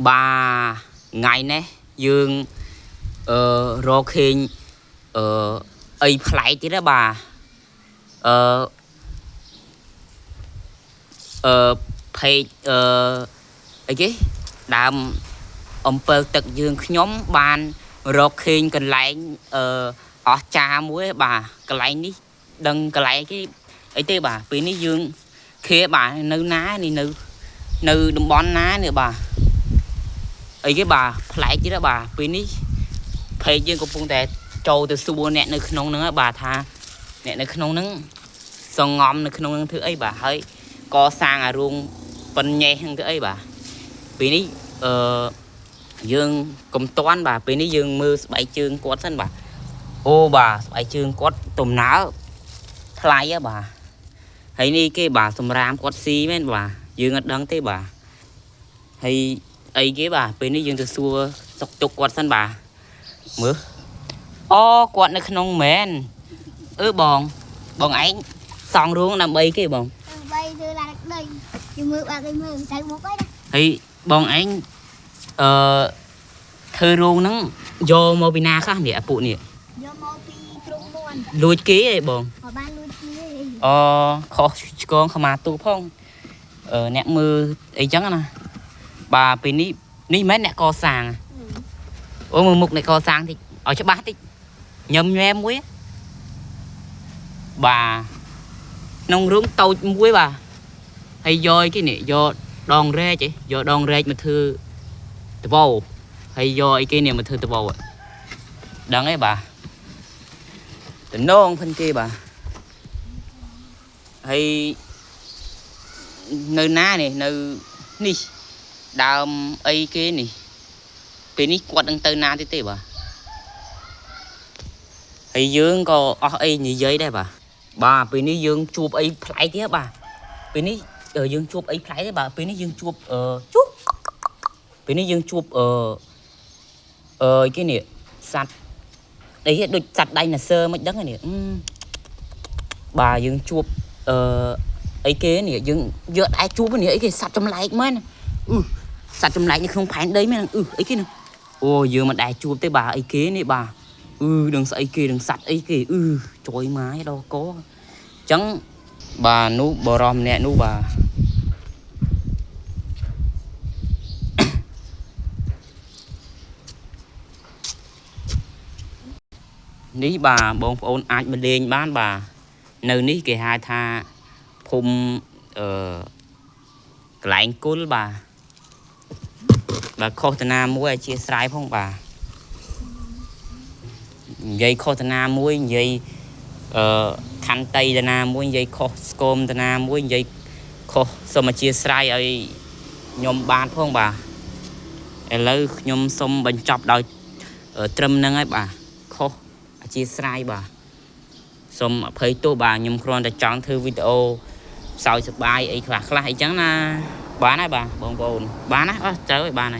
បាទថ្ងៃនេះយើងអឺរកឃើញអឺអីប្លែកទៀតណាបាទអឺអឺផេកអឺអីគេដើមអំពិលទឹកយើងខ្ញុំបានរកឃើញកន្លែងអឺអស្ចារ្យមួយបាទកន្លែងនេះដឹងកន្លែងគេអីទេបាទពេលនេះយើងខេបាទនៅណានេះនៅតំបន់ណានេះបាទ អីគេបាទប្លែកទៀតហ៎បាទពេលនេះផេកយើងកំពុងតែចូលទៅសួរអ្នកនៅក្នុងហ្នឹងហ៎បាទថាអ្នកនៅក្នុងហ្នឹងសងំនៅក្នុងហ្នឹងធ្វើអីបាទហើយកសាងអារោងប៉ុនញ៉េះហ្នឹងធ្វើអីបាទពេលនេះអឺយើងកុំតន់បាទពេលនេះយើងមើលស្បែកជើងគាត់សិនបាទអូបាទស្បែកជើងគាត់ទំនើថ្លៃហ៎បាទហើយនេះគេបាទសម្រាមគាត់ស៊ីមែនបាទយើងអត់ដឹងទេបាទហើយ អីគេបាទពេលនេះយើងទៅសួរសុកទុកគាត់សិនបាទមើលអូគាត់នៅក្នុងមែនអឺបងបងឯងសង់រូងដើម្បីគេបង ដើម្បីធ្វើឡានដឹកដីយមើលបាក់គេមើលទៅមុខហើយណា ហើយបងឯងអឺធ្វើរូងហ្នឹងយកមកពីណាខ្លះនេះអាពួកនេះ យកមកពីទ្រុងមន់ លួចគេអីបង ក៏បានលួចគ្នាអី អូខុសឆ្គងខមាទូផងអឺអ្នកមើលអីចឹងណាបាទពេលនេះនេះមិនមែនអ្នកកសាងអូមើលមុខអ្នកកសាងតិចឲ្យច្បាស់តិចញឹមញែមមួយបាទក្នុងរឿងតូចមួយបាទហើយយកអីគេនេះយកដងរែកឯងយកដងរែកមកធ្វើដវោហើយយកអីគេនេះមកធ្វើដវោដឹងឯងបាទតំណងផិនគេបាទហើយនៅណានេះនៅនេះដើមអីគេនេះពេលនេះគាត់នឹងទៅណាទៀតទេបាទហើយយើងក៏អស់អីនិយាយដែរបាទបាទពេលនេះយើងជួបអីប្លែកទៀតបាទពេលនេះយើងជួបអីប្លែកទេបាទពេលនេះយើងជួបអឺជួបពេលនេះយើងជួបអឺអឺគេនេះសត្វអីដូចសត្វដៃណូស័រមិនដឹងនេះបាទយើងជួបអឺអីគេនេះយើងយកដែរជួបនេះអីគេសត្វចម្លែកមែនអឺសត្វចម្លែកនៅក្នុងផែនដីមែនអឺអីគេនេះអូយើងមិនដែរជួបទេបាទអីគេនេះបាទអឺនឹងស្អីគេនឹងសត្វអីគេអឺចុយម៉ាយដល់កអញ្ចឹងបាទនោះបរោះម្នាក់នោះបាទនេះបាទបងប្អូនអាចមកលេងបានបាទនៅនេះគេហៅថាភូមិអឺកន្លែងគុលបាទបាទខុសតាណាមួយអធិស្ឋានផងបាទនិយាយខុសតាណាមួយនិយាយអឺខន្តីតាណាមួយនិយាយខុសស្គមតាណាមួយនិយាយខុសសូមអធិស្ឋានឲ្យខ្ញុំបានផងបាទឥឡូវខ្ញុំសូមបញ្ចប់ដោយត្រឹមហ្នឹងហើយបាទខុសអធិស្ឋានបាទសូមអភ័យទោសបាទខ្ញុំគ្រាន់តែចង់ធ្វើវីដេអូសើចសប្បាយអីខ្លះខ្លះអីចឹងណាបានហើយបាទបងប្អូនបានណាអស់ត្រូវហើយបានហើយ